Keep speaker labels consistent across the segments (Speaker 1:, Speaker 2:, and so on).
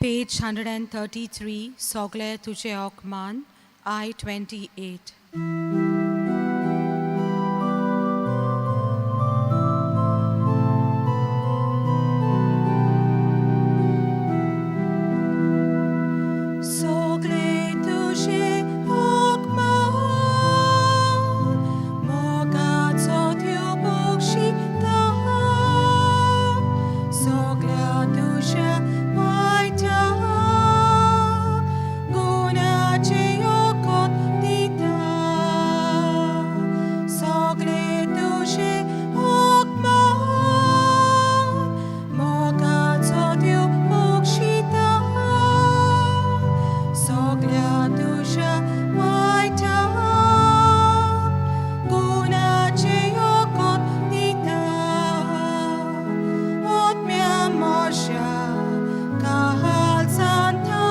Speaker 1: Page 133, Sogle Tuje Okman, I-28. Sogle tuje okman, mogaco tyo bokshita, sogle tuje waita, gunache yokot dita. Sogle tuje okman, mogaco tyo bokshita, sogle tuje waita, gunache yokot dita. Otmea mosha kahal santa,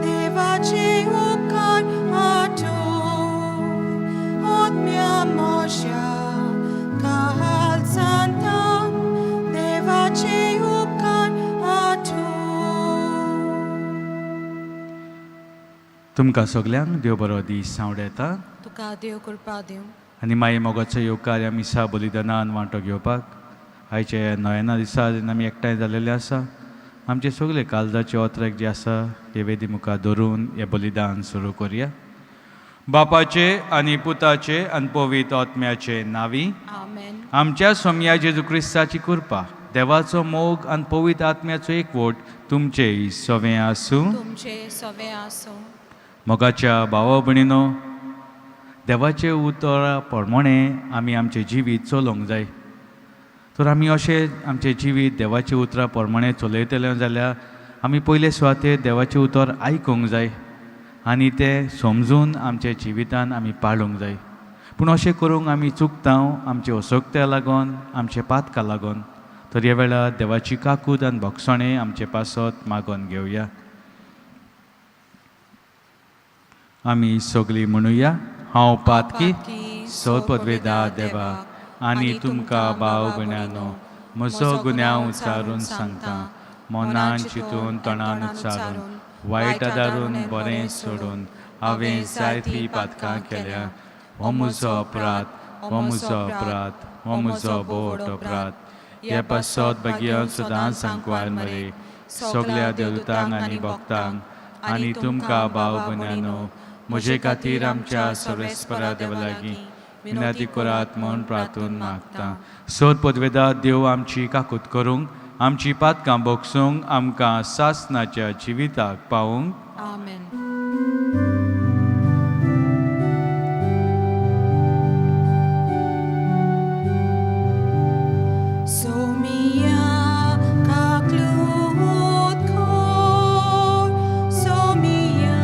Speaker 1: devache upkar ato. Otmea mosha kahal santa, devache upkar ato.
Speaker 2: तुमकां सगल्यांक देव बरो दीस सांवडेता.
Speaker 1: तुका देव कृपा दिवं.
Speaker 2: आनी माई मोगाचो येवकार ह्या मिसा बलिदानान वांटो घेवपाक आयचे नोयेना दिसा जेन्ना आमी एकठांय जालेले आसा, आमचे सगळे काळजाचे ओतरेक जे आसा ते वेदी मुखार धरून हें बलिदान सुरू करुया. बापाचे आनी पुताचे आनी पवित्र आत्म्याचे नांवी.
Speaker 1: आमेन.
Speaker 2: आमच्या सोमया जेजू क्रिस्ताची कृपा, देवाचो मोग आनी पवित्र आत्म्याचो एकवट तुमचेय सवें आसूं.
Speaker 1: तुमचे सवे आसूं.
Speaker 2: मोगाच्या भावा भयणीनो, देवाचे उतरा प्रमाणे आमी आमचें जिवीत चलोवंक जाय. तर आमी अशें आमचें जिवीत देवाच्या उतरा प्रमाणे चलयतले जाल्यार आमी पयले सुवातेर देवाचें उतर आयकूंक जाय आनी तें समजून आमच्या जिवितान आमी पाळूंक जाय. पूण अशें करूंक आमी चुकता आमचे असक्त्या लागून, आमचे पातका लागून. तर ह्या वेळार देवाची काकूत आनी भोगसणें आमचे पासत मागोन घेवया. आमी सगळीं म्हणुया, हांव पातकी. सोदपदवेदा देवा आनी तुमकां भाव भयणांनो म्हजो गुन्यांव उच्चारून सांगता. मनान चिंतून, तोंडान उच्चारून, वायट आदारून, बरें सोडून हांवें जायतीं पातकां केल्या. हो म्हजो अपराध, हो म्हजो अपराध, हो म्हजो भोव अपराध. हे पासत भाग्य सदांच सांकवार मरे, सगल्या देवतांक आनी भक्तांक आनी तुमकां भाव भयणांनो म्हजे खातीर आमच्या सर्वेस्परा देवा लागीं विनंती करात म्हूण प्रार्थून मागता. सोद पदवेदा देव आमची काकूत करूंक, आमची पातकां भोगसूंक, आमकां सासनाच्या जिविताक पावूंक.
Speaker 1: आमेन. Somia kaklut kor, Somia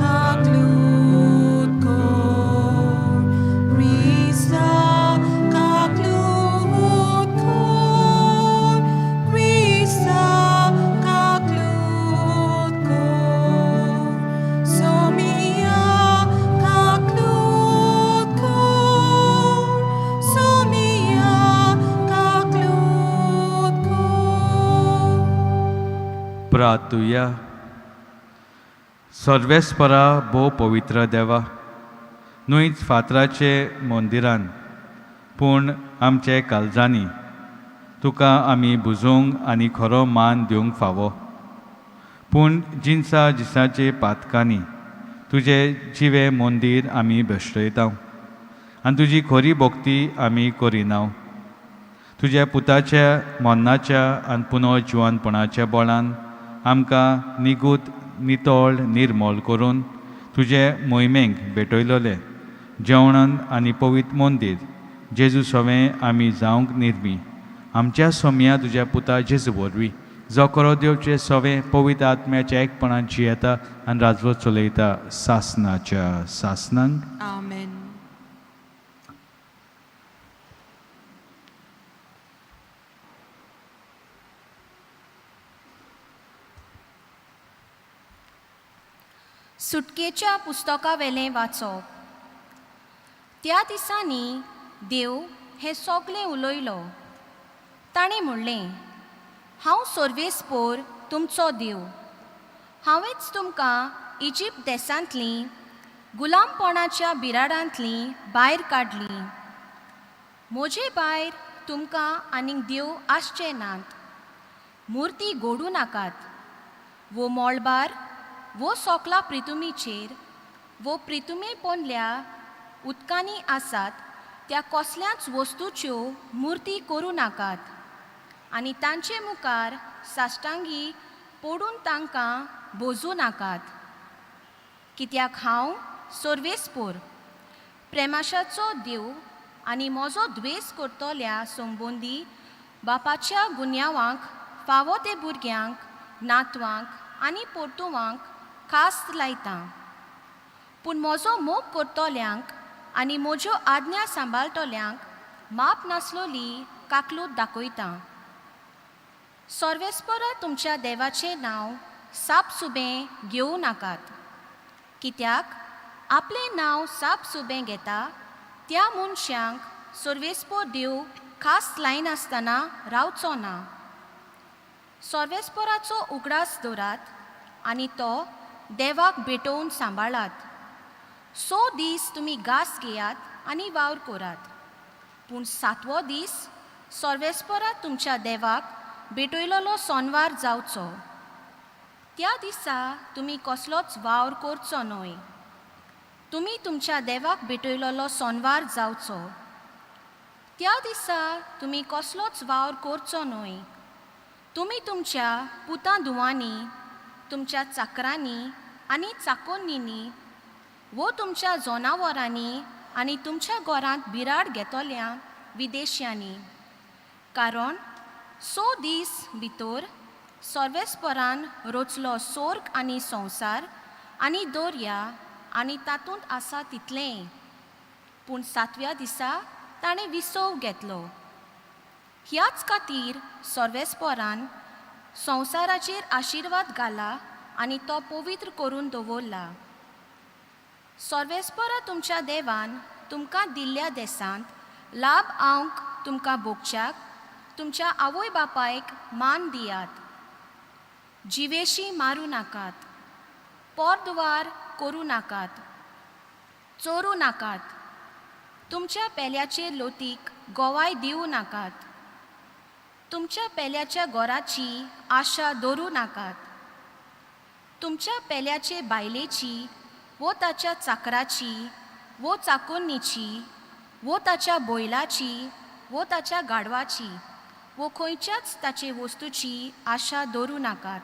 Speaker 1: kaklut kor, Krista kaklut kor, Krista kaklut kor, Somia kaklut kor, Somia kaklut kor.
Speaker 2: प्रातुया. सर्वेस्परा भोव पवित्र देवा, न्हूच फातराचे मंदिरान पूण आमचे काळजांनी तुका आमी बुजोवंक आनी खरो मान दिवंक फावो. पूण जिनसा जिसाचे पातकांनी तुजें जिवें मंदीर आमी भश्टयता आनी तुजी खरी भक्ती आमी करिना. तुज्या पुताच्या मरणाच्या आनी पुनर्जिवनपणाच्या बळान आमकां निगूत, नितळ, निर्मळ करून तुजे मोहिमेक भेटयलोले जेवणान आनी पवित्र मंदीर जेजू सवें आमी जावंक निर्मी. आमच्या सोमया तुज्या पुता जेजू वरवीं, जो खरो देवचे सवें पवित्र आत्म्याच्या एकपणान जियेता आनी राजवट चलयता सासनाच्या सासनांक.
Speaker 1: आमेन.
Speaker 3: सुटकेच्या पुस्तकावेलें वाचप. त्या दिसांनी देव हें सगलें उलयलो. ताणें म्हणलें, हांव सर्वेस्पोर तुमचो देव. हांवेंच तुमकां इजिप्त देशांतलीं गुलामपणाच्या बिराडांतलीं भायर काडलीं. म्हजे भायर तुमकां आनीक देव आसचे नात. मुर्ती घडूं नाकात वो मळबार वो सोकला प्रितुमीचेर वो प्रितुमे पोंदल्या उदकांनी आसात त्या कसल्याच वस्तूच्यो मुर्ती करूं नाकात आनी तांचे मुखार साश्टांगी पडून तांकां बोजूं नाकात. कित्याक हांव सर्वेस्पोर प्रेमाशाचो देव आनी म्हजो द्वेस करतल्या संबंदी बापाच्या गुन्यांवांक फावो ते भुरग्यांक, नातवांक आनी पोर्तुवांक खास लायता, पूण म्हजो मोग करतल्यांक आनी म्हज्यो आज्ञा सांबाळटल्यांक माप नासलोली काकलूत दाखयता. सर्वेस्परा तुमच्या देवाचें नांव सापसुबें घेवं नाकात, कित्याक आपलें नांव सापसुबें घेता त्या मनशांक सर्वेस्पोर देव खास लायनासतना रावचो ना. सर्वेस्पोराचो उगडास दवरात आनी तो देवाक भेटोवन सांबाळात. 6 दीस तुमी घास घेयात आनी वावर करात, पूण सातवो दीस सर्वेस्परा तुमच्या देवाक भेटयलोलो सोनवार जावचो. त्या दिसा तुमी कसलोच वावर करचो न्हय. तुमी तुमच्या देवाक भेटयलोलो सोनवार जावचो. त्या दिसा तुमी कसलोच वावर करचो न्हय. तुमी तुमच्या पुतां धुवांनी, तुमच्या चाकरांनी आनी चाकोन्नींनी वो तुमच्या जनावरांनी आनी तुमच्या घरांत बिराड घेतल्या विदेश्यांनी, कारण 6 दीस भितर सर्वेस्परान रचलो सोर्ग आनी संवसार आनी दर्या आनी तातूंत आसा तितलेंय, पूण सातव्या दिसा ताणें विसव घेतलो. ह्याच खातीर सर्वेस्परान संवसाराचेर आशिर्वाद घाला आनी तो पवित्र करून दवरला. सर्वेस्परा तुमच्या देवान तुमकां दिल्ल्या देसांत लाभ आवंक तुमकां भोगच्याक तुमच्या आवय बापायक मान दियात. जिवेशी मारूं नाकात, पोरद्वार करूं नाकात, चोरूं नाकात, तुमच्या पेल्याचे लोतीक गोवाय दिवं नाकात, तुमच्या पेल्याच्या घराची आशा दवरूं नाकात, तुमच्या पेल्याचे बायलेची वो ताच्या चाकराची वो चाकोन्नीची वो ताच्या बैलाची वो ताच्या गाडवाची वो खंयच्याच ताचे वस्तूची आशा दवरूं नाकात.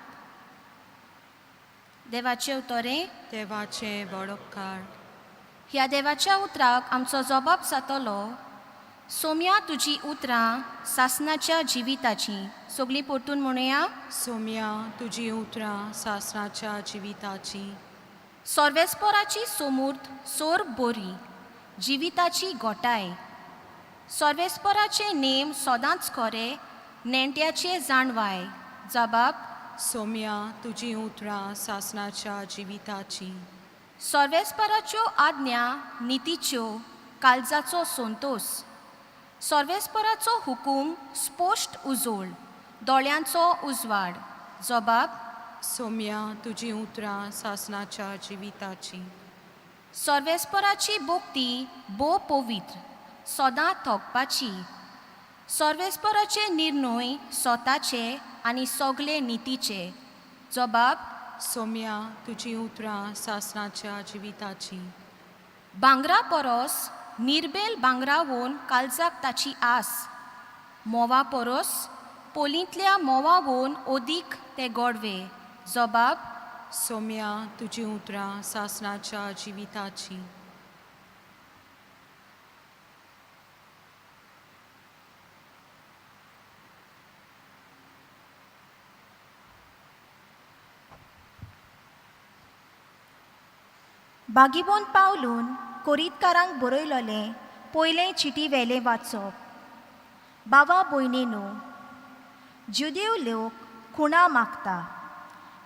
Speaker 3: देवाचे उतरें
Speaker 1: देवाचें बरोपकार.
Speaker 3: ह्या देवाच्या उतराक आमचो जबाब जातलो. सोम्या तुजी उतरां सासनाच्या जिविताची. सगळीं परतून म्हणुया.
Speaker 1: सोम्या तुजी उतरां सासनाच्या जिविताची.
Speaker 3: सर्वेस्पराची सोमूर्त सोर बोरी जिविताची गोटाय. सर्वेस्पराचे नेम सदांच खरे नेण्ट्याचे जाणवाय. जबाब
Speaker 1: सोम्या तुजी उतरां सासनाच्या जिविताची.
Speaker 3: सर्वेस्पराच्यो आज्ञा नितीच्यो काळजाचो संतोस. सर्वेस्पराचो हुकूम स्पश्ट उजोळ दोळ्यांचो उजवाड. जबाब
Speaker 1: सोम्या तुजी उतरां सासनाच्या जिविताची.
Speaker 3: सर्वेस्पराची भक्ती भोव पवित्र सदां थोकपाची. सर्वेस्पराचे निर्णय स्वताचे आनी सगळे नितीचे. जबाब
Speaker 1: सोम्या तुजी उतरां सासनाच्या जिविताची.
Speaker 3: भांगरा परस निर्बेल भांगरावून काळजाक ताची आस. म्होंवा परस पोलींतल्या म्होंवावून ओदीक ते गोडवे. जबाब
Speaker 1: सोम्या तुजी उतरां सासनाच्या जिविताची.
Speaker 4: बागीबोन पावलून कोरीतकारांक बरयलोलें पयलें चिटी वेलें वाचप. बाबा भयणीनू, जुदेव लोक खुणा मागता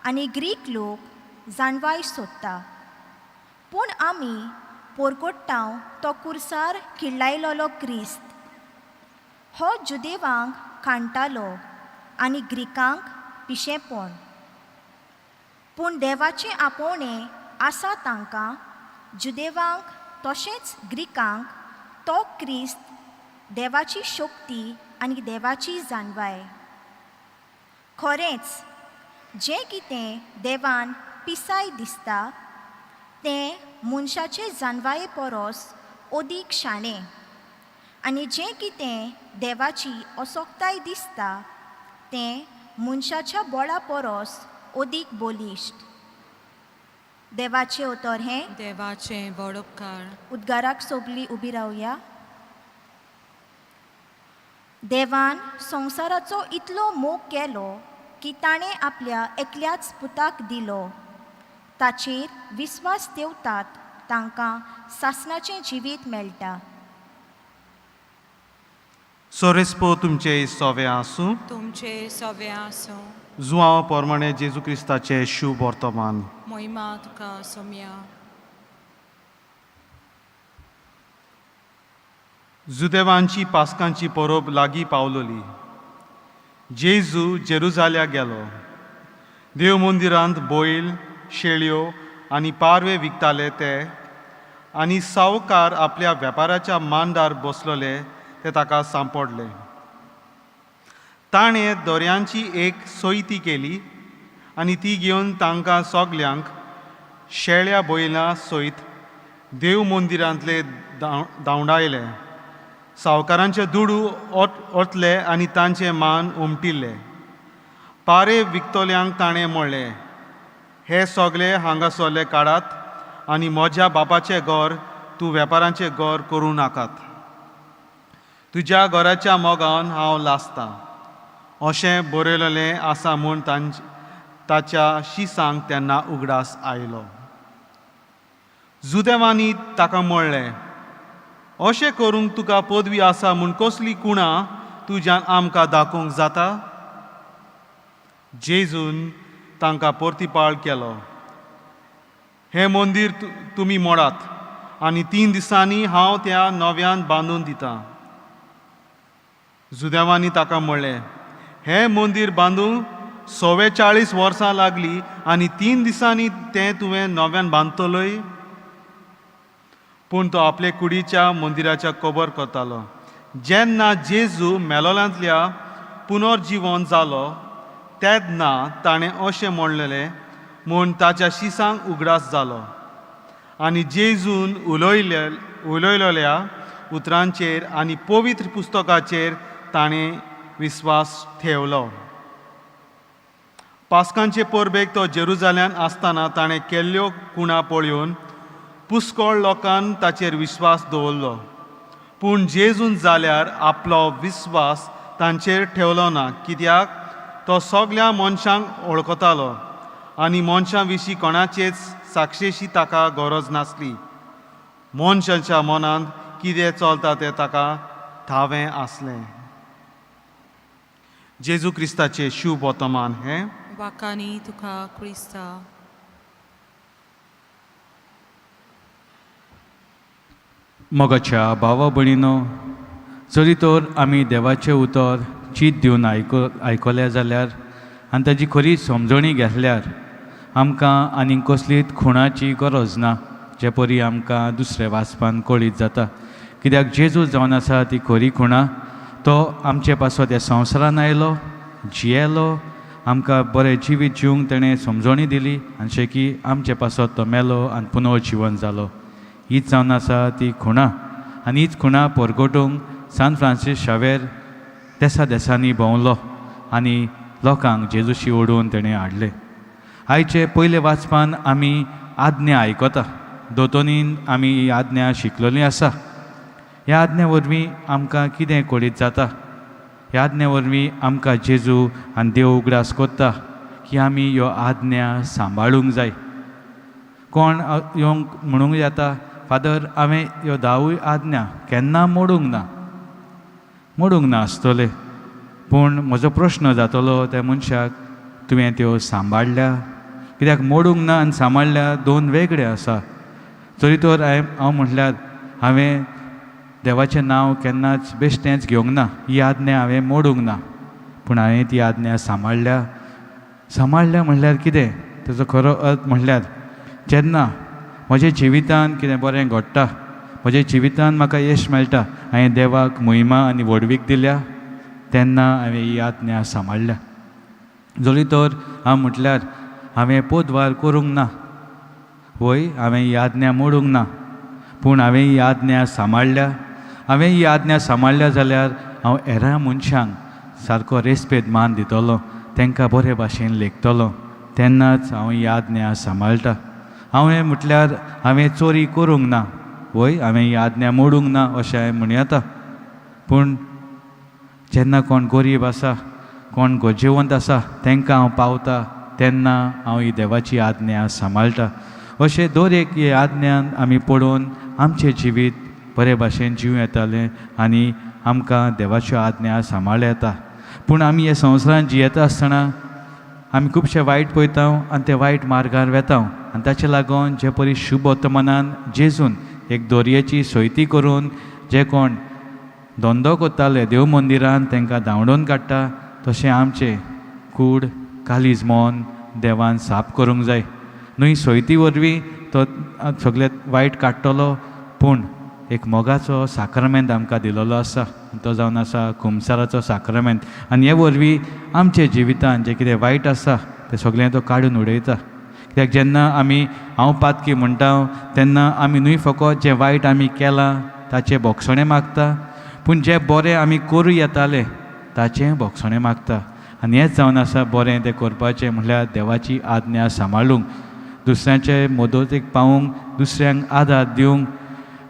Speaker 4: आनी ग्रीक लोक जाणवाय सोदता, पूण आमी पोरकोट्टांव तो कुर्सार किल्लायलोलो क्रिस्त. हो जुदेवांक कांटालो आनी ग्रिकांक पिशेंपण. पूण देवाचें आपोवणें आसा तांकां जुदेवांक तशेंच ग्रिकांक तो क्रिस्त देवाची शक्ती आनी देवाची जाणवाय. खरेंच जें कितें देवान पिसाय दिसता तें मनशाचे जाणवाये परस अदीक शाणें आनी जें कितें देवाची असक्ताय दिसता तें मनशाच्या बळा परस अदीक बलिश्ट. देवाचें उतर हें.
Speaker 1: देवाचें व्हड उपकार.
Speaker 4: उद्गाराक सोबली उबी रावया. देवान संवसाराचो इतलो मोग केलो की ताणें आपल्या एकल्याच पुताक दिलो, ताचेर विस्वास देवतात तांकां सासणाचें जिवीत मेळटा.
Speaker 5: सोरेस्पो तुमचे सोवे आसूं.
Speaker 1: तुमचे सवे आसूं.
Speaker 5: जुआंव पोरमाणे जेजू क्रिस्ताचें शुभ वर्तमान.
Speaker 1: मोहिमा तुका सोम्या.
Speaker 5: जुदेवांची पास्कांची परब लागीं पावलोली. जेजू जेरुजाल्या गेलो. देव मंदिरांत बैल, शेळयो आनी पारवे विकताले ते आनी सावकार आपल्या वेपाराच्या मांडार बसलोले ते ताका सांपडले. ताणें दोऱ्यांची एक सोयती केली आनी ती घेवन तांकां सगल्यांक शेळ्या बैलां सयत देव मंदिरांतले धांवडायले. सावकारांचे दुडू ओतले आनी तांचे मान उमटिल्ले. पारे विकतल्यांक ताणें म्हणलें, हे सगळे हांगासरले काडात आनी म्हज्या बापाचें घर तूं वेपारांचें घर करूं नाकात. तुज्या घराच्या मोगान हांव लासतां अशें बरयलेलें आसा म्हूण ताच्या शिसांक तेन्ना उगडास आयलो. जुदेवांनी ताका म्हणलें, अशें करूंक तुका पदवी आसा म्हूण कसली कुणां तुज्यान आमकां दाखोवंक जाता? जेजून तांकां परतिपाळ केलो, हें मंदीर तुमी मोडात आनी 3 दिसांनी हांव त्या नव्यान बांदून दितां. जुदेवांनी ताका म्हणलें, हें मंदीर बांदूंक 44 वर्सां लागलीं आनी 3 दिसांनी तें तुवें नव्यान बांदतलोय? पूण तो आपले कुडीच्या मंदिराच्या कबर करतालो. जेन्ना जेजू मेलोल्यांतल्या पुनर्जिवन जालो तेन्ना ताणें अशें म्हणलेलें म्हूण ताच्या शिसांक उगडास जालो आनी जेजून उलयलेल्या उतरांचेर आनी पवित्र पुस्तकाचेर ताणें विस्वास ठेवलो. पास्कांचे परबेक तो जेरुजाल्यांत आसतना ताणें केल्ल्यो कुणा पळोवन पुस्कळ लोकान ताचेर विस्वास दवरलो. पूण जेजून जाल्यार आपलो विस्वास तांचेर ठेवलो ना, कित्याक तो सगल्या मनशांक वळखतालो आनी मनशां विशीं कोणाचेच साक्षेशी ताका गरज नासली. मनशाच्या मनांत कितें चलता तें ताका ठावें आसलें. जेजू क्रिस्ताचें शुभ वर्तमान हें.
Speaker 1: वाकानी तुका क्रिस्ता.
Speaker 2: मोगाच्या भावा भयणीनो, जरी तर आमी देवाचें उतर चीत दिवन आयकलें जाल्यार आनी ताजी खरी समजणी घेतल्यार आमकां आनीक कसलीच खुणाची गरज ना, जे परी आमकां दुसरें वाचपान कळीत जाता. कित्याक जेजू जावन आसा ती खरी खुणा. तो आमचे पासत ह्या संवसारान आयलो, जियेलो, आमकां बरें जिवीत जिवंक ताणें समजणी दिली आनी शेकी आमचे पासत तो मेलो आनी पुनर्जिवन जालो. हीच जावन आसा ती खुणा आनी हीच खुणा परगटूंक सान फ्रांसीस शावेर देसा देसांनी भोंवलो आनी लोकांक जेजूशी ओडून तेणें हाडलें. आयचे पयले वाचपान आमी आज्ञा आयकता. दोतोनीन आमी ही आज्ञा शिकलेली आसा. ह्या आज्ञे वरवीं आमकां कितें कळीत जाता? ह्या आज्ञे वरवीं आमकां जेजू आनी देव उगडास कोत्ता की आमी ह्यो आज्ञा सांबाळूंक जाय. कोण येवंक म्हणूंक येता, फादर हांवें ह्यो 10 आज्ञा केन्ना मोडूंक ना, मोडूंक ना आसतले. पूण म्हजो प्रश्न जातलो त्या मनशाक, तुवें त्यो सांबाळ्ळ्या? कित्याक मोडूंक ना आनी सांबाळ्ळ्या 2 वेगळे आसा. जरी तर हांव म्हटल्यार हांवें देवाचें नांव केन्नाच बेश्टेंच घेवंक ना, ही आज्ञा हांवें मोडूंक ना, पूण हांवें ती आज्ञा सांबाळ्ळ्या. सांबाळ्ळ्या म्हणल्यार कितें? ताचो खरो अर्थ म्हणल्यार जेन्ना म्हज्या जिवितान कितें बरें घडटा, म्हज्या जिवितान म्हाका यश मेळटा, हांवें देवाक महिमा आनी व्हडवीक दिल्या, तेन्ना हांवें ही आज्ञा सांबाळ्ळ्या. जरी तर हांव म्हटल्यार हांवें पोतवार करूंक ना, वय हांवें ही आज्ञा मोडूंक ना, पूण हांवें ही आज्ञा सांबाळ्ळ्या. हांवें ही आज्ञा सांबाळ्ळ्या जाल्यार हांव हेरां मनशांक सारको रेस्पेद मान दितलो, तांकां बरे भाशेन लेखतलो, तेन्नाच हांव ही आज्ञा सांबाळटा. हांवें म्हटल्यार हांवें चोरी करूंक ना, वय हांवें ही आज्ञा मोडूंक ना अशें हांवें म्हणूं येता, पूण जेन्ना कोण गरीब आसा, कोण गरजेवंत आसा, तांकां हांव पावता, तेन्ना हांव ही देवाची आज्ञा सांबाळटा. अशें दर एक हे आज्ञान आमी पळोवन आमचें जिवीत बरे भाशेन जिवूं येतालें आनी आमकां देवाच्यो आज्ञा सांबाळ येता. पूण आमी हे संवसारांत जियेता आसतना आमी खुबशे वायट पळयता आनी ते वायट मार्गार वेता, आनी ताचे लागून जे परी शुभ वर्तमानान जेजून एक दोरयेची सोयती करून जे कोण धंदो करताले देव मंदिरान तांकां धांवडोवन काडटा, तशें आमचें कूड कालीज मन देवान साफ करूंक जाय. न्हय सोयती वरवीं तो सगळे वायट काडटलो, पूण एक मोगाचो साक्रामेंत आमकां दिलेलो आसा, तो जावन आसा कुमसाराचो साक्रामेंत. आनी हे वरवीं आमच्या जिवितान जें कितें वायट आसा तें सगळें तो काडून उडयता. कित्याक जेन्ना आमी हांव पातकी म्हणटा तेन्ना आमी न्हय फकत जें वायट आमी केलां ताचें बोगसणें मागता, पूण जें बरें आमी करूं येतालें ताचें बोगसणें मागता. आनी हेंच जावन आसा बरें तें करपाचें म्हणल्यार देवाची आज्ञा सांबाळूंक, दुसऱ्यांचे मदतीक पावूंक, दुसऱ्यांक आदार दिवंक.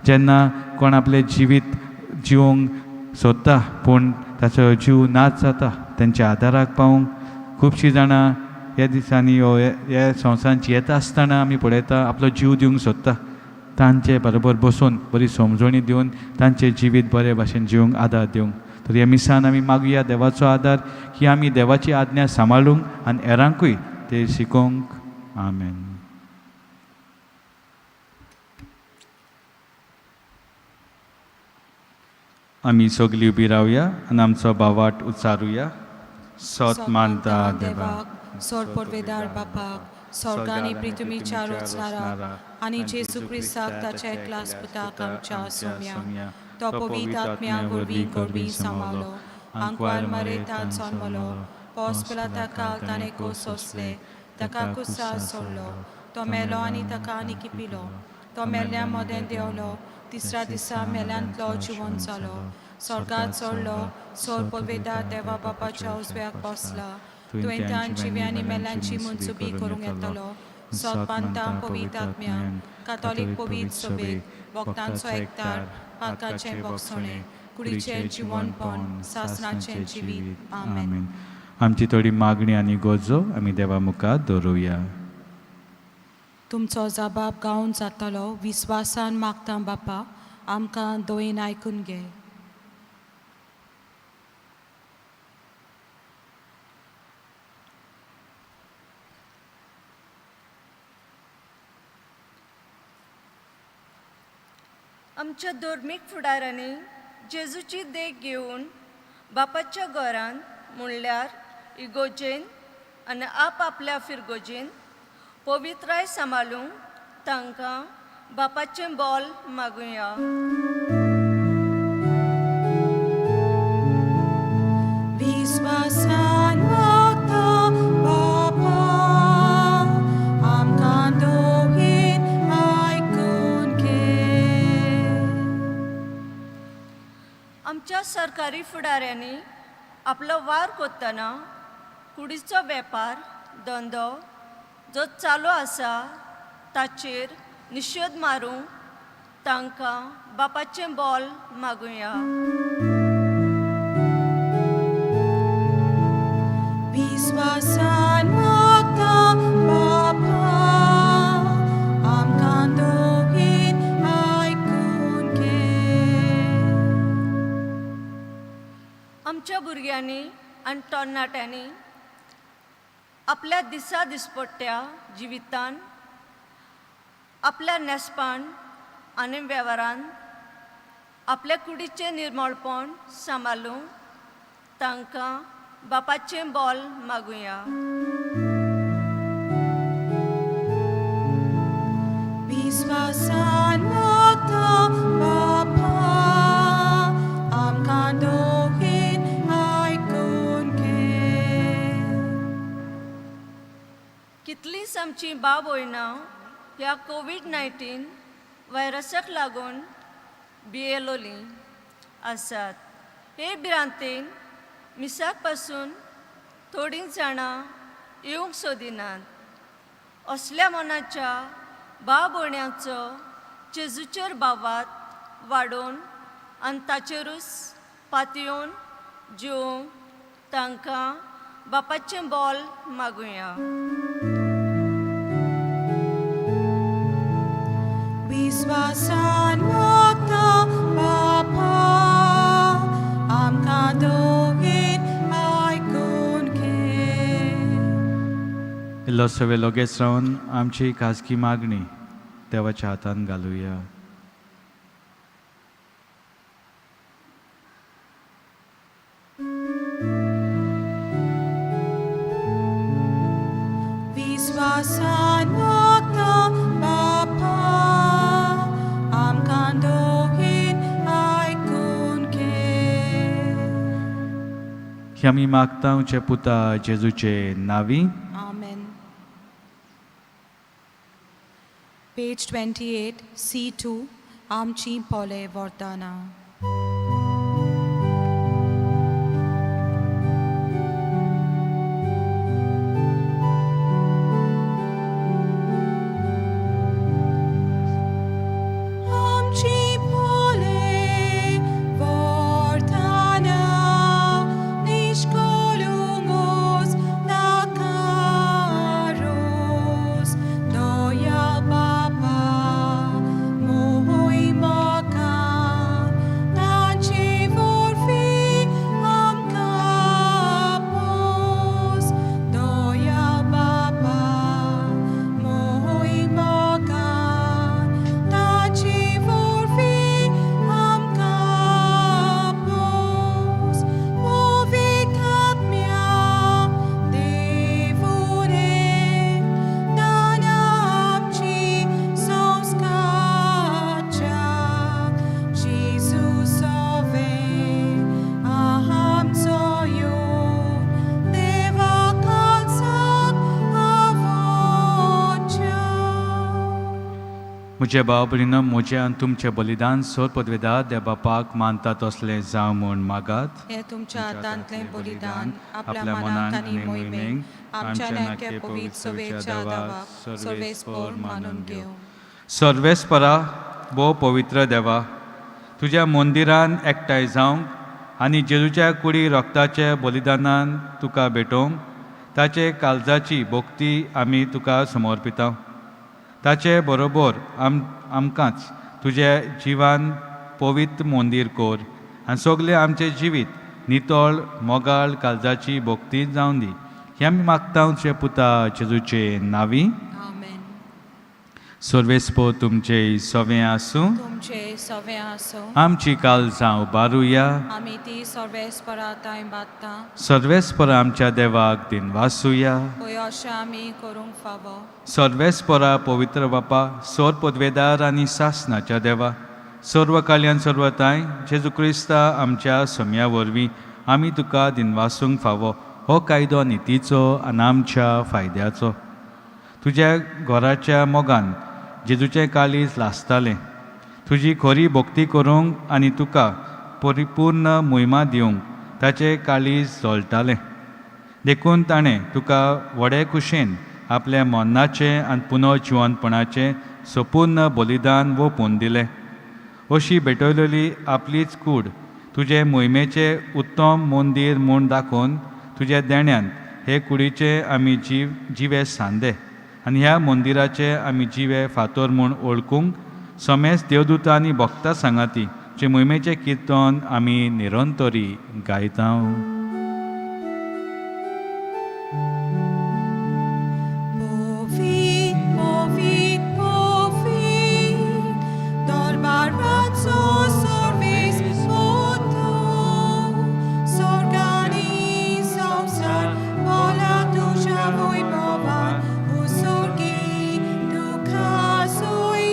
Speaker 2: जेन्ना कोण आपलें जिवीत जिवंक सोदता पूण ताचो जीव नाच जाता, तेंच्या आदाराक पावूंक. खुबशीं जाणां ह्या दिसांनी हो ह्या संवसारांत जियेता आसतना आमी पळयता आपलो जीव दिवंक सोदता, तांचे बरोबर बसून बरी समजणी दिवन तांचें जिवीत बरे भाशेन जिवंक आदार दिवंक. तर ह्या मिसान आमी मागुया देवाचो आदार की आमी देवाची आज्ञा सांबाळूंक आनी हेरांकूय ते शिकोवंक. आमेन. आमी सगळीं उबी रावया आनी आमचो भावाट उच्चारुया. सत मानता देवाक,
Speaker 1: सोर पोरवेदार बापाक, स्वर्गानी पृथ्वीच्या रोचणाराक आनी जेजू क्रिस्ताक ताच्या एकलास पुताक आमच्या सोम्या, तो पवित्र आत्म्या वरवीं गोरवीं सांबाळलो, आंकवार मरेतान जल्मलो, पोस पिलाता ताणें कोस सोंसले, ताका कुसार सोडलो, तो मेलो आनी ताका आनी किपिलो, तो मेल्ल्या मदें देंवलो, तिसऱ्या दिसा मेल्यांतलो जिवन जालो, स्वर्गात चडलो, सोर पवेदार देवा बापाच्या उजव्याक बसला, तुवें तान जिव्या आनी मेल्यांची मनसुबी करूंक येतलो. सत मानता पवित्र आत्म्यान, कातोलीक पवित्र सभेक, भक्तांचो एकतार, पातकाचें बोगसणें, कुडीचें जिवनपण, सासणाचें जिवीत. आमेन.
Speaker 2: आमची थोडी मागणी आनी गरजो आमी देवा मुखार दवरुया.
Speaker 1: तुमचो जबाब गावन जातलो विस्वासान मागता बापा, आमकां दोयेन आयकून घे.
Speaker 6: आमच्या धर्मीक फुडारांनी जेजूची देख घेवन बापाच्या घरान म्हणल्यार इगोजेन आनी आप आपल्या फिरगोजेन पवित्राय सांबाळूंक तांकां बापाचें बोल मागुया.
Speaker 1: विस्वासान मागता बापा, आमकां दोगीन आयकून घे.
Speaker 6: आमच्या सरकारी फुडाऱ्यांनी आपलो वार करतना कुडीचो वेपार धंदो जो चालू आसा ताचेर निशेध मारूंक तांकां बापाचें बोल मागुया.
Speaker 1: विस्वासान मागता बापा, आमकां दोगीन आयकून घे.
Speaker 6: आमच्या भुरग्यांनी आनी तरणाट्यांनी आपल्या दिसा दिसपट्ट्या जिवितान आपल्या न्हेसपान आनी वेव्हारान आपल्या कुडीचें निर्मळपण सांबाळूंक तांकां बापाचें बोल मागुया.
Speaker 1: विस्वासान मागता बापा आमकां दोगीन आयकून घे.
Speaker 6: कितलींच आमचीं भाव भयणां ह्या कोवीड 19 व्हायरसाक लागून भियेलोलीं आसात. हे भिरांतेन मिसाक पासून थोडीं जाणां येवंक सोदिनात. असल्या मनाच्या भाव भयणांचो जेजूचेर भावात वाडोवन आनी ताचेरूच पातयेवन जिवोवंक तांकां बापाचें बोल मागुया.
Speaker 1: विस्वासान मागता बापा आमकां दोगीन आयकून घे.
Speaker 2: इल्लो सगळे लगेच रावन आमची खाजगी मागणी देवाच्या हातान घालुया.
Speaker 1: विस्वासान मागता बापा आमकां दोगीन आयकून घे.
Speaker 2: ही आमी मागता आमचे पुता जेजूचे नावी.
Speaker 1: Amen. Page 28, C2, आमची पोले वरताना. आमची पोले वरताना निश्कोलुंगोस नाकारोस दया बापा मोय मोका तांचे वरवीं आमकां पोस. दया बापा मोय मोका तांचे वरवीं आमकां पोस. पवित्र आत्म्या देवुने दान आमची संस्कारच्या जेजू सोवे आमचो यो देवा काळजाक आवडच्या.
Speaker 2: म्हजे भाव भयणीनो, म्हजें आनी तुमचें बलिदान सोर पदवेदार देव बापाक मानता तसलें जावं म्हूण मागात.
Speaker 1: हे तुमच्या हातांतलें बलिदान आपल्या मनाक आनी मोहिमेक आमच्या नाक्या पवित्र सवेच्या देवाक सर्वेस्पोर मानून घेवं.
Speaker 2: सर्वेस्परा भोव पवित्र देवा, तुज्या मंदिरान एकठांय जावंक आनी जेजूच्या कुडी रक्ताच्या बलिदानान तुका भेटोवंक ताचे काळजाची भक्ती आमी तुका समर्पिता. ताचे बरोबर आमकांच तुज्या जिवान पवित्र मंदीर कर आनी सगळें आमचें जिवीत नितळ मोगाळ काळजाची भक्ती जावन दी. हें आमी मागता तुज्या पुता जेजूचे नावी.
Speaker 1: आमेन.
Speaker 2: सर्वेस्पो तुमचे सवें आसूं.
Speaker 1: तुमचे सवे आसूं.
Speaker 2: आमची काळजां उबारुया.
Speaker 1: आमी ती सर्वेस्परा तांय बादता.
Speaker 2: सर्वेस्पर आमच्या देवाक दिनवासुया.
Speaker 1: पळय अशें आमी करूंक फावो.
Speaker 2: सर्वेस्परा पवित्र बापा, सोर पदवेदार आनी सासनाच्या देवा, सर्व कल्याण सर्वताय जेजू क्रिस्ता आमच्या सम्या वरवीं आमी तुका दिनवासूंक फावो. हो कायदो नितीचो आनी आमच्या फायद्याचो. तुज्या घराच्या मोगान जेजूचें काळीज लासतालें. तुजी खरी भक्ती करूंक आनी तुका परिपूर्ण मोहिमा दिवंक ताचें काळीज जळटालें. देखून ताणें तुका व्हडे खुशेन आपल्या मनाचें आनी पुनर्जिवनपणाचें संपूर्ण बलिदान ओंपून दिलें. अशी भेटयलेली आपलीच कूड तुजे मोहिमेचें उत्तम मंदीर म्हूण दाखोवन तुज्या देण्यांत हे कुडीचे आमी जिवे सांदे आनी ह्या मंदिराचे आमी जिवे फातोर म्हूण वळखूंक समेस्त देवदूतां आनी भक्तां सांगाती जे मोहिमेचें किर्तन आमी निरंतरी गायता.
Speaker 1: पवित्र पवित्र पवित्र दरबाराचो सर्वेस्पोतो, स्वर्गानी संवसार भरला तुज्या वैभवान. उसर्गी तुका सोय.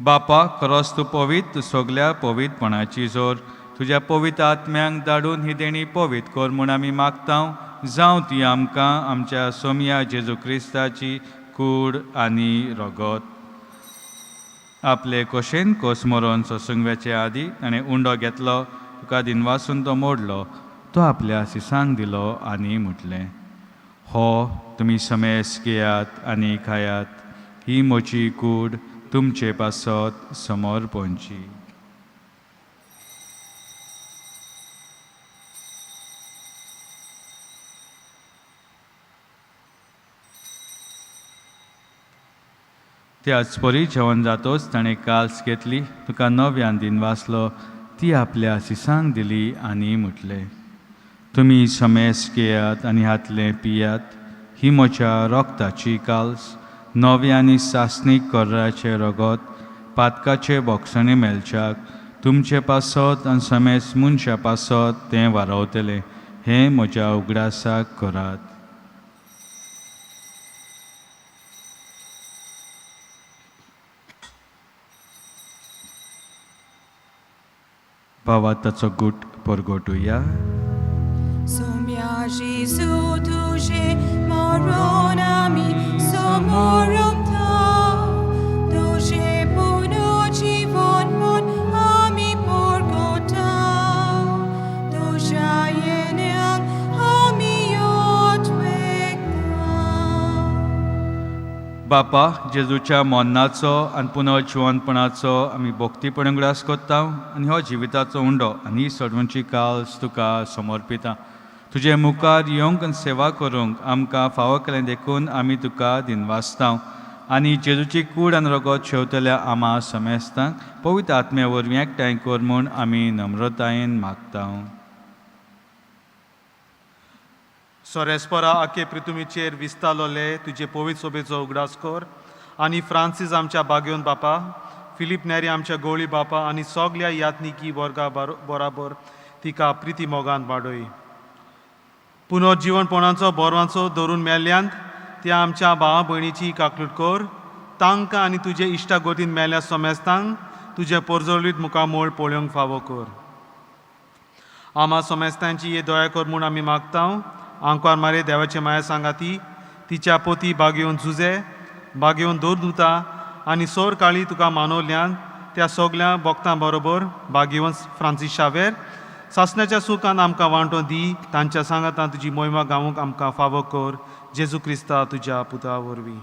Speaker 2: बापा, खरोच तूं पवित्र, तूं सगल्या पवित्रपणाची जोर. तुज्या पवित्र आत्म्यांक धाडून ही देणी पवित्र कर म्हूण आमी मागता. जावं ती आमकां आमच्या सोमया जेजू क्रिस्ताची कूड आनी रगत. आपले कशेन कोस मरोन सोसूंक आदी ताणें उंडो घेतलो, तुका दिनवासून तो मोडलो, तो आपल्या सिसांक दिलो आनी म्हटलें, हो तुमी समेस घेयात आनी खायात, ही म्हजी कूड तुमचे पासत समोर पोंची. त्याच परी जेवण जातोच ताणें काल्स घेतली, तुका नव्यान दिनवासलो, ती आपल्या सिसांक दिली आनी म्हटलें, तुमी समेस घेयात आनी हातलें पियात, ही म्हज्या रोगताची काल्स, नव्या आनी सासणीक कोर्राचें रगत पातकाचे बोगसणे मेळच्याक तुमचे पासत आनी समेस मनशा पासत तें वारवतलें. हें म्हज्या उगडासाक करात. भावा ताचो गुट परगटुया.
Speaker 1: सोम्या जेजू तुजें मरण आमी समोरता, तुजें पुनर्जीवन म्हूण आमी परगटा, तुज्या येण्याक आमी यत्वेकता.
Speaker 2: बापा, जेजूच्या मरणाचो आनी पुनर्जिवनपणाचो आमी भक्तीपणे उगडास करता आनी हो जिविताचो उंडो आनी ही सोडवणची काल्स तुका समर्पिता. तुजे मुखार येवंक आनी सेवा करूंक आमकां फावो केलें देखून आमी तुका दिनवासता. आनी जेजूची कूड आनी रगत शेवतल्या आमा समेस्तांक पवित्र आत्म्या वरवीं एकठांय कर म्हूण आमी नम्रतायेन मागता.
Speaker 5: सोरेस्परा आखे पृथ्वीचेर विस्तारलोले तुजे पवित्र सोबेचो उगडास कर आनी फ्रांसीस आमच्या बागेवन बापा, फिलीप नेरी आमच्या गोळी बापा आनी सगल्या यात्निकी वर्गा बराबर तिका प्रिती मोगान वाडय. पुनर्जिवनपणाचो बोरवांचो धरून मेल्ल्यांत त्या आमच्या भावा भयणीची काकलूट कर, तांकां आनी तुजे इश्टा गोतीन मेल्ल्या सोमेस्तांक तुजें पोरजोलीत मुखामोळ पळोवंक फावो कर. आमा सोमेस्तांची हे दया कर म्हूण आमी मागता. आंकवार मारे देवाचे माया सांगाती तिच्या पोती बागेवन झुजे बागेवन दोर आनी सोर काळी तुका मानवल्यान त्या सगल्या भक्तां बरोबर बागेवन फ्रांसीस शावेर सासण्याच्या सुखान आमकां वांटो दी. तांच्या सांगातान तुजी मोहिमा गावूंक आमकां फावो कर, जेजू क्रिस्ता तुज्या पुता वरवीं.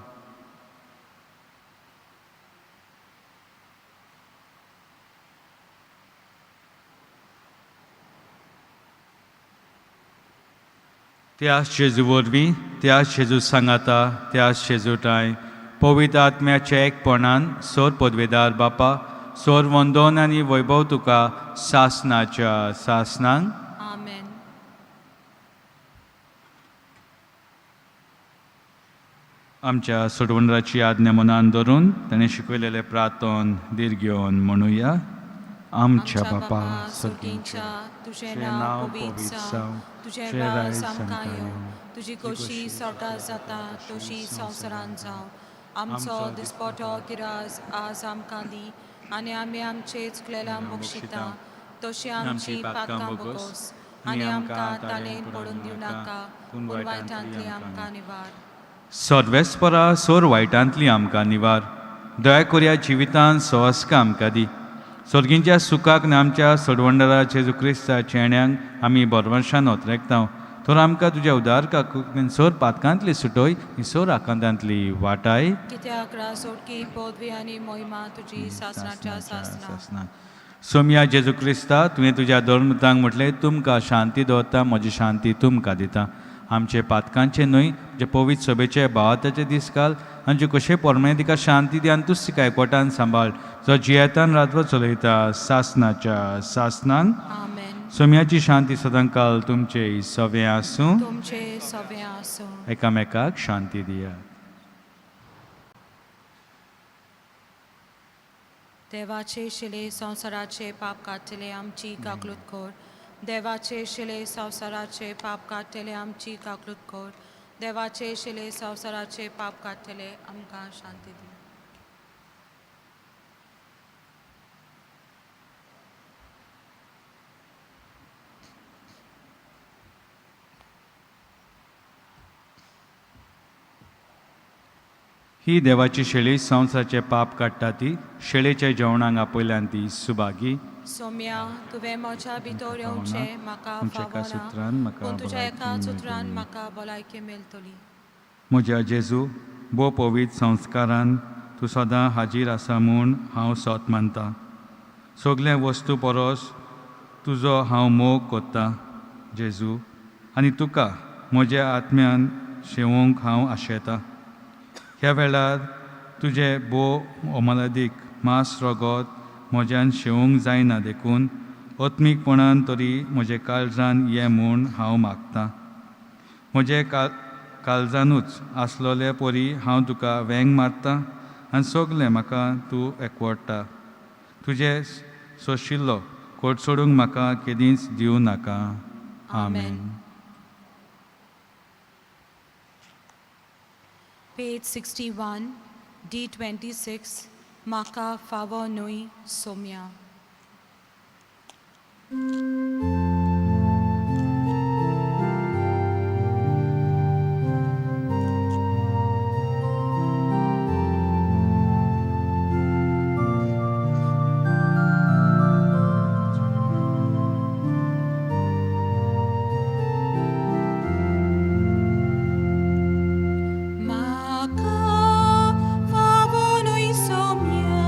Speaker 2: त्या जेजू वरवीं, त्या जेजू सांगाता, त्या जेजू ठांय पवित्र आत्म्याच्या एकपणान सोर पदवेदार बापा, सोर वंदोन आनी वैभव तुका सासनाच्या सासनांक.
Speaker 1: आमेन.
Speaker 2: आमच्या सोडवणराची आज्ञा मनान धरून ताणें शिकयलेलें प्रार्थन धीर घेवन म्हणुया. आमच्या बापा
Speaker 1: सुर्गींच्या, तुजें नांव पवित्र जावं, तुजें राज आमकां येवं, तुजी खोशी स्वर्गात जाता तशी संवसारांत जावं. आमचो दिसपटो गिराज आज आमकां दी आनी आमी आमचे चुकलेल्या बक्षिता तशी आमची पातकां बोगोस आनी आमकां ताणें पडून दिवं नाका, पूण वायटांतली आमकां निवार.
Speaker 2: सर्वेस्परा सोर वायटांतली आमकां निवार. दया कोरया जिवितान सहस्का आमकां दी. स्वर्गींच्या सुखाक आनी आमच्या सोडवंडरा जेजू क्रिस्ताच्या येण्याक आमी बरवंशान ओतरेकता. तर आमकां तुज्या उदार काकुळटेन सोर पातकांतली सुटय आनी सोर आकांतांतली वाटाय.
Speaker 1: कित्याक रासोडकी पदवी आनी मोहिमा तुजी सासणाच्या सासणाक.
Speaker 2: सोमया जेजू क्रिस्ता, तुवें तुज्या धर्मतांक म्हटलें, तुमकां शांती दवरता, म्हजी शांती तुमकां दिता. आमचे पातकांचे न्हय, जे पवित्र सभेचे भावाताचे दीस घाल आनी कशें पोरणे तिका शांती दी आनी तूच तिका एकवटान सांबाळ, जो जियेतान रातभर चलयता सासनाच्या सासनांक.
Speaker 1: आमेन.
Speaker 2: सोम्याची शांती सदांकाल तुमचे सवें आसूं.
Speaker 1: तुमचे सवें आसूं.
Speaker 2: एकामेकाक शांती दियात.
Speaker 1: देवाचे शिले संवसाराचे पाप काडटले आमची काकलूत कर. देवाचे शिले संवसाराचे पाप काडटले आमची काकलूत कर. देवाचे शिले संवसाराचे पाप काडटले आमकां शांती दी.
Speaker 2: ही देवाची शेळी संवसाराचें पाप काडटा ती शेळेच्या जेवणाक आपयल्यान ती सुभागी.
Speaker 1: सोम्या, तुवें म्हज्या भितर येवचें म्हाका
Speaker 2: तुमच्या एका
Speaker 1: फावना,
Speaker 2: सुत्रान म्हाका
Speaker 1: पूण तुज्या एका
Speaker 2: भलायकी
Speaker 1: सुत्रान
Speaker 2: मेळटली.
Speaker 1: म्हाका भलायकी मेळटली.
Speaker 2: म्हज्या जेजू, भोव पवित्र संस्कारान तूं सदां हाजीर आसा म्हूण हांव सत मानता. सगल्या वस्तू परस तुजो हांव मोग कोत्तां जेजू, आनी तुका म्हज्या आत्म्यान शेवोंक हांव आशेतां. ह्या वेळार तुजें भोव अमलादीक मांस रगत म्हज्यान शेवंक जायना, देखून आत्मीकपणान तरी म्हज्या काळजान ये म्हूण हांव मागतां. म्हजे काळजानूच आसलोले परी हांव तुका वेंग मारतां आनी सगलें म्हाका तूं एकवडटा. तुजें सोशिल्लो कोटसोडूंक म्हाका केदींच दिवं नाका. आमेन.
Speaker 1: पेज 61, D 26, म्हाका फावो न्हय सोम्या. म्हाका फावो न्हय सोम्या,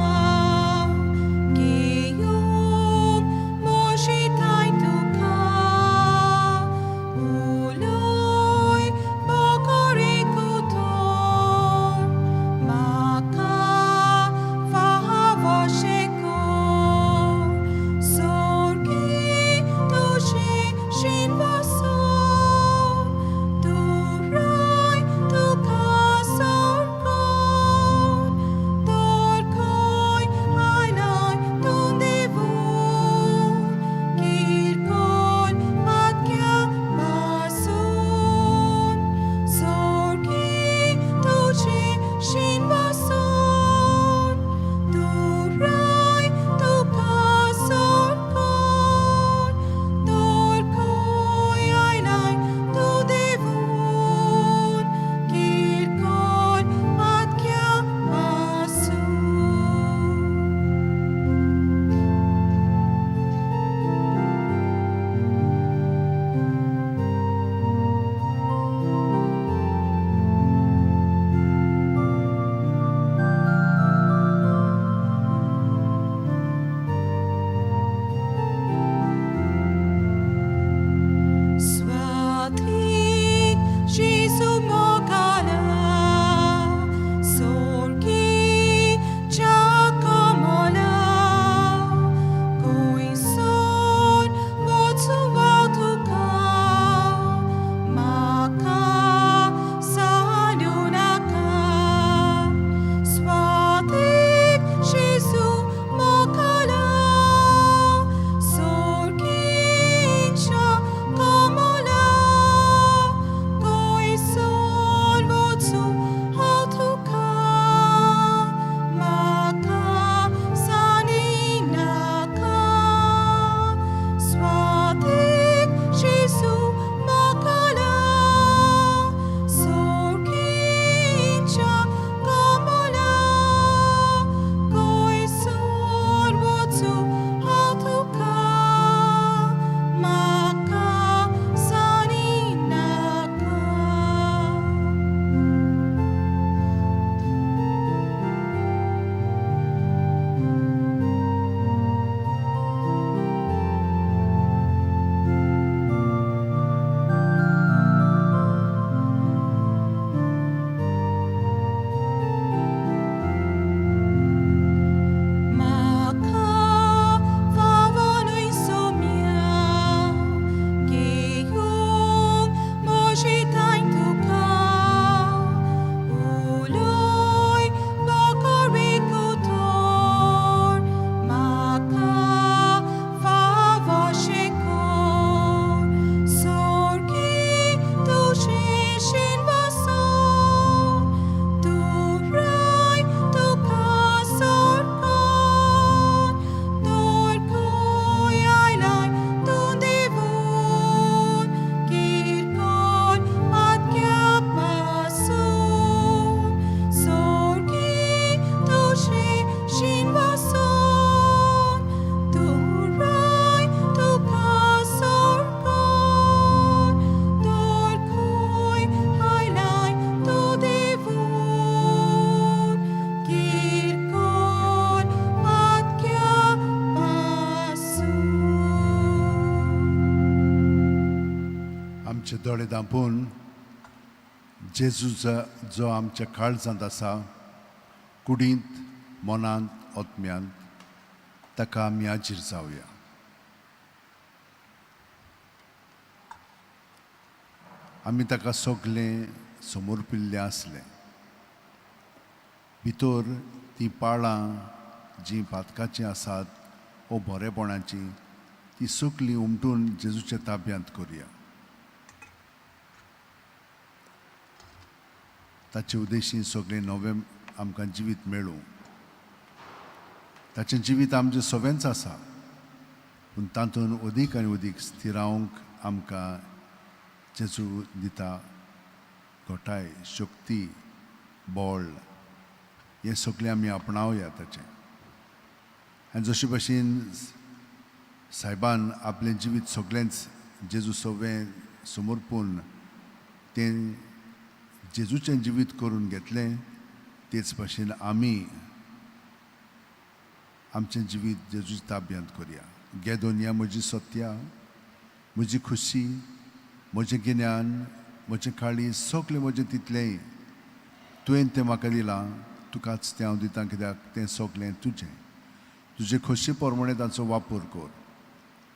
Speaker 1: घेवन म्हजे ठांय.
Speaker 7: आमचे दोळे धांपून जेजूचो जो आमच्या काळजांत आसा, कुडींत, मनांत, आत्म्यांत, ताका आमी हाजीर जावया. आमी ताका सगळें समर्पिल्लें आसलें. भितर तीं पाळां जीं पातकाचीं आसात ओ बरेपणाचीं, ती सगळीं उमटून जेजूच्या ताब्यांत करुया. ताचे उद्देशी सगळें नवें आमकां जिवीत मेळूं. ताचें जिवीत आमचें सगळेंच आसा, पूण तातूंत अदीक आनी अदीक स्थिरावंक आमकां जेजू दिता घटाय, शक्ती, बळ, हें सगळें आमी आपणावया ताचें. आनी जशे भशेन सायबान आपलें जिवीत सगळेंच जेजू सगळें समर्पून तें जेजूचें जिवीत करून घेतलें, तेच भशेन आमी आमचें जिवीत जेजूच्या ताब्यांत करुया. घे दोनया म्हजी सत्या, म्हजी खुशी, म्हजें गिन्यान, म्हजें काळीज, सगळें म्हजें तितलेंय तुवें तें म्हाका दिलां, तुकाच तें हांव दितां, कित्याक तें सगळें तुजें. तुजे खोशी प्रमाणे तांचो वापर कर.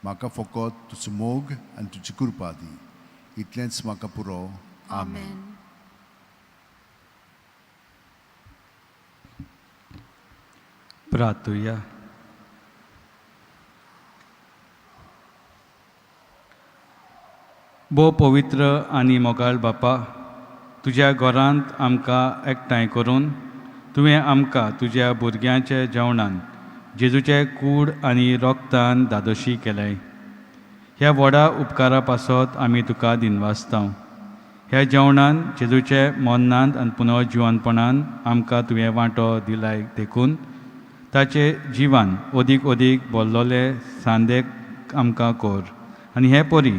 Speaker 7: म्हाका फकत तुजो मोग आनी तुजी कृपा दी, इतलेंच म्हाका पुरो. आमेन.
Speaker 2: प्रार्थुया. भोव पवित्र आनी मोगाळ बापा, तुज्या घरांत आमकां एकठांय करून तुवें आमकां तुज्या भुरग्यांच्या जेवणान जेजूचे कूड आनी रोगतान धादोशी केलें. ह्या व्हडा उपकारा पासत आमी तुका दिनवासता. ह्या जेवणान जेजूचे मरणांत आनी पुनर्जिवनपणान आमकां तुवें वांटो दिलाय, देखून ताचे जिवान अदीक अदीक भरलोले सांदे आमकां कर आनी हे परी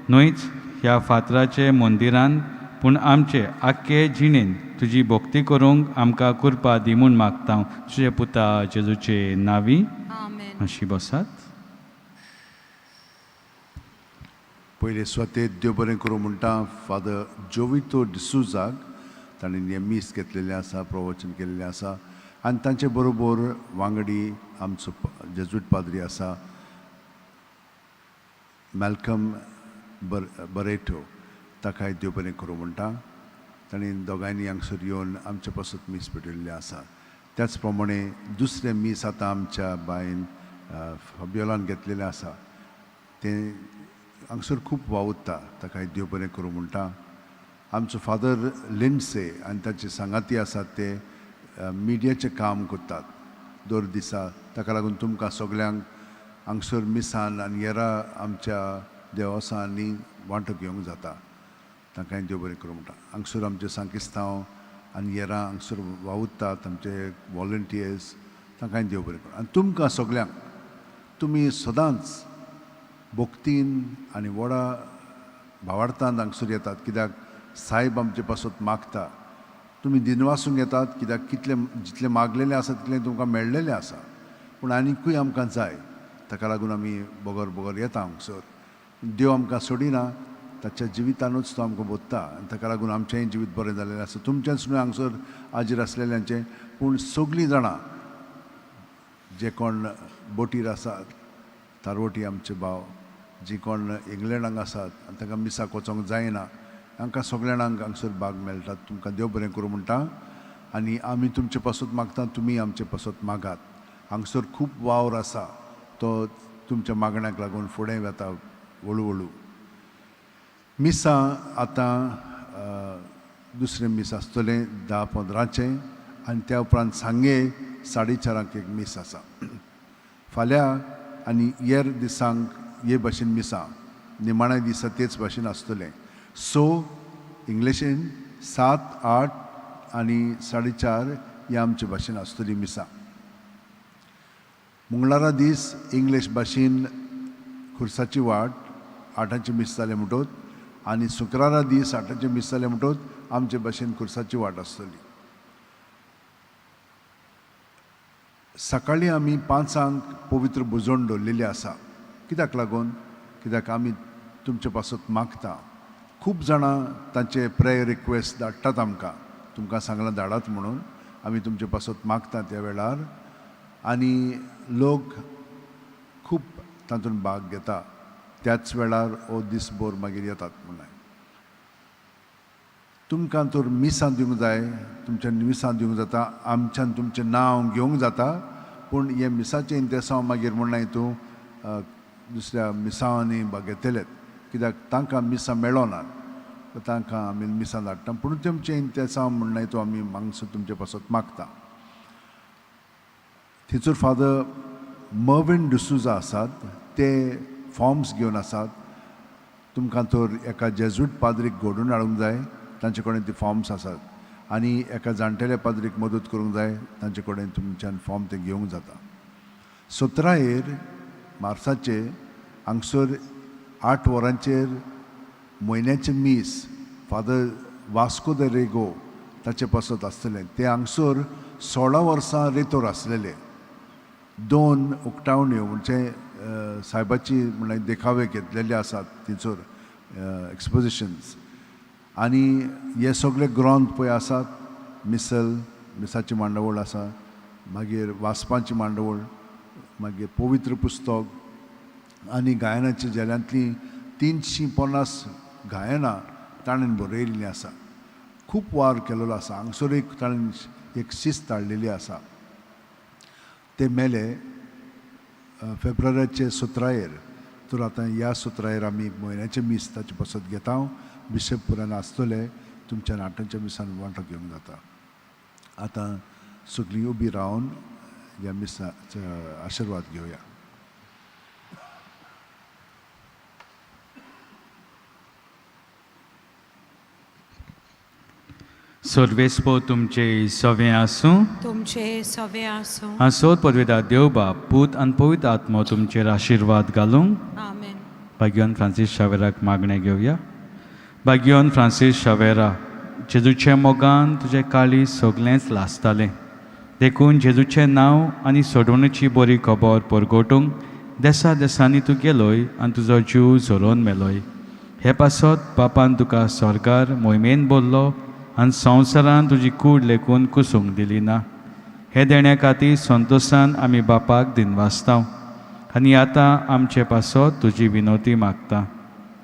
Speaker 2: न्हयच ह्या फातराचे मंदिरान पूण आमचे आख्खे जिणेन तुजी भक्ती करूंक आमकां कृपा दी म्हूण मागता, तुजे पुता जेजूचे नांवी.
Speaker 1: आमेन.
Speaker 2: मातशी बसात.
Speaker 7: पयले सुवातेर देव बरें करूं म्हणटा फादर जोवितो डिसूजाक. ताणें हें मीस घेतलेलें आसा, प्रवचन केल्लें आसा आनी तांचे बरोबर वांगडी आमचो जेजूट पाद्री आसा मॅल्कम बरेटो, ताकाय देव बरें करूं म्हणटा. ताणें दोगांयनी हांगसर येवन आमचे पासत मीस पेटयल्लें आसा. त्याच प्रमाणे दुसरें मीस आतां आमच्या बायन फबियोलान घेतलेलें आसा, तें हांगसर खूब वावुरता, ताकाय देव बरें करूं म्हणटा. आमचो फादर लिंडसे आनी ताचे सांगाती आसात ते मिडियाचें काम करतात दर दिसा, ताका लागून तुमकां सगल्यांक हांगसर मिसान आनी हेरा आमच्या देवसांनी वांटो घेवंक जाता, तांकांय देव बरें करूं म्हणटा. हांगसर आमचे सांकिस्तांव आनी हेरां हांगसर वावुरतात, आमचे वॉलंटियर्स, तांकांय देव बरें करूं. आनी तुमकां सगल्यांक तुमी सदांच भक्तीन आनी व्हडा भावार्थान हांगसर येतात, कित्याक सायब आमचे पासत मागता. तुमी दिनवासूंक येतात, कित्याक कितले जितलें मागलेलें आसा तितलें तुमकां मेळ्ळेलें आसा, पूण आनिकूय आमकां जाय, ताका लागून आमी बगर बगर येता हांगसर. देव आमकां सोडिना, ताच्या जिवितानूच तो आमकां बोधता आनी ताका लागून आमचेंय जिवीत बरें जालेलें आसा. तुमचेंच न्हय हांगसर हाजीर आसलेल्यांचें, पूण सगळीं जाणां जे कोण बोटीर आसात, तारवटी आमचे भाव जी कोण इंग्लंडाक आसात आनी तांकां मिसाक वचोंक जायना, तांकां सगळ्या जाणांक हांगसर भाग मेळटा. तुमकां देव बरें करूं म्हणटा आनी आमी तुमचे पासत मागता, तुमी आमचे पासत मागात. हांगसर खूब वावर आसा, तो तुमच्या मागण्याक लागून फुडें वता हळू हळू. मिसां आतां दुसरें मीस आसतलें 10:15 आनी त्या उपरांत सांगे 4:30 एक मीस आसा. फाल्यां आनी हेर दिसांक हे भाशेन मिसां निमाण्या दिसा तेच भाशेन आसतलें. सो इंग्लिशीन 7, 8 आनी 4:30 हे आमचे भाशेन आसतली मिसां. मंगळारा दीस इंग्लीश भाशेन खुर्साची वाट 8 मीस जालें म्हणटोच आनी शुक्रारा दीस 8 मीस जालें म्हणटोच आमचे भाशेन खुर्साची वाट आसतली. सकाळीं आमी 5 पवित्र भुजवण दवरलेली आसा. कित्याक लागून? कित्याक आमी तुमचे पासत मागता. खूब जाणां तांचे प्रेयर रिक्वेस्ट धाडटात आमकां, तुमकां सांगलां धाडात म्हणून, आमी तुमचे पासत मागता त्या वेळार आनी लोक खूब तातूंत भाग घेता. त्याच वेळार हो दीसभर मागीर येतात म्हणून तुमकां तर मिसां दिवंक जाय, तुमच्या मिसां दिवंक जाता, आमच्यान तुमचें नांव घेवंक जाता, पूण हें मिसाचें इंतेसांव मागीर म्हणनाय तूं दुसऱ्या मिसांवांनी घेतलेत, कित्याक तांकां मिसां मेळोना, तांकां आमी मिसां धाडटा, पूण तुमचें इंतेसांव म्हणनाय तूं आमी मांगसो तुमचे पासत मागता. थंयसर फादर मर्विन डिसूजा आसात, ते फॉर्म्स घेवन आसात. तुमकां तर एका जेजूट पाद्रीक घडोवन हाडूंक जाय, तांचे कडेन ती फॉर्म्स आसात, आनी एका जाणटेल्या पाद्रीक मदत करूंक जाय, तांचे कडेन तुमच्यान फॉर्म तें घेवंक जाता. 17 मार्साचे हांगसर 8 वरांचेर म्हयन्याचें मीस फादर वास्को the Rego ताचे पासत आसतलें. ते हांगसर 16 वर्सां रेतोर आसलेले. 2 उक्तावण्यो म्हणजे सायबाची म्हणल्यार देखावे घेतलेले आसात थंयसर एक्सपोजिशन्स. आनी हे सगळे ग्रंथ पळय आसात, मिसल मिसाची मांडावळ आसा, मागीर वाचपाची मांडावळ, मागीर पवित्र पुस्तक आनी गायनाच्या झेल्यांतलीं 350 गायनां ताणें बरयल्लीं आसा. खूब वावर केलेलो आसा. हांगसर एक ताणें एक शिस्त हाडलेली आसा. ते मेले फेब्रुवारीचे 17. तर आतां ह्या 17 आमी म्हयन्याचें मीस ताचे पासत घेता. बिशप पुरान आसतले, तुमच्या नाटांच्या मिसान वांटो घेवंक जाता. आतां सगळीं उबी रावन ह्या मिसाचो आशिर्वाद घेवया.
Speaker 2: सर्वेस्पो तुमचे सवें आसूं,
Speaker 1: तुमचे सवे आसूं.
Speaker 2: हांसोत पदवेदा देव बाप पूत आनी पवित्र आत्मो तुमचेर आशिर्वाद घालूंक.
Speaker 1: आमेन.
Speaker 2: भाग्यवान फ्रांसीस शावेराक मागणें घेवया. भाग्यवान फ्रांसीस शावेरा, जेजूच्या मोगान तुजें काळीज सगळेंच लासतालें, देखून जेजूचें नांव आनी सोडवणेची बरी खबर परगटूंक देसा देसांनी तूं गेलोय आनी तुजो जीव झरोवन मेलोय. हे पासत बापान तुका स्वर्गार मोहिमेन बोल्लो आनी संवसारान तुजी कूड लेखून कुसूंक दिली ना. हे देण्या खातीर संतोशान आमी बापाक दिनवासता आनी आतां आमचे पासत तुजी विनोती मागता.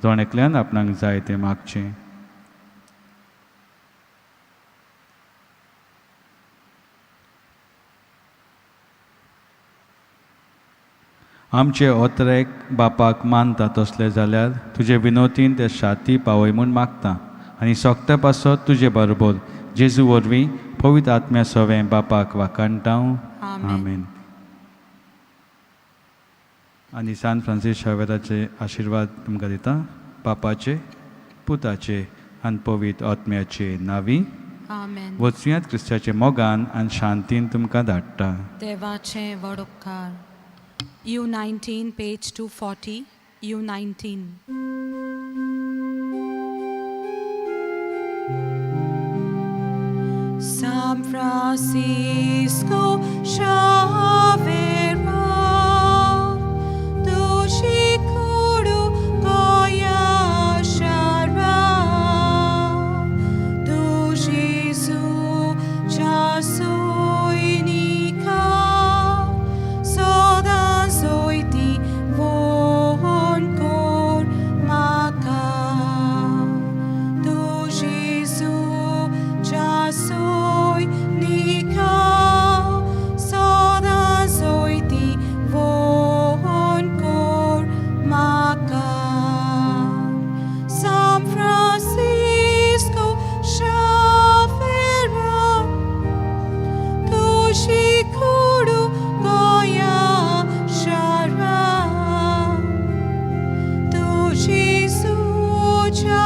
Speaker 2: जण एकल्यान आपणाक जाय तें मागचें. आमचे ओतरेक बापाक मानता तसले जाल्यार तुजे विनोतीन ते शाती पावय म्हूण मागता आनी सोगत्या पासत तुजे बरोबर जेजू वरवीं पवित्र आत्म्या सवें बापाक वाखाणटा. आमेन. आनी सान फ्रांसीस शावेराचे आशिर्वाद तुमकां दिता. बापाचे, पुताचे आनी पवित्र आत्म्याचे नांवी.
Speaker 1: आमेन.
Speaker 2: वचुयात क्रिस्ताचे मोगान आनी शांतीन तुमकां धाडटा.
Speaker 1: देवाचे व्हड उपकार. U19 page 240, U19. San Francisco Xavera, तुजी कुडू गोंया शारा, तूं जेजूच्या सैनिका, सदां जैती वोन कर म्हाका. तूं जेजूच्या सैनिका, सदां जैती वोन कर म्हाका. San Francisco Xavera, तुजी कुडू गोंया शारा, तूं जेजूच्या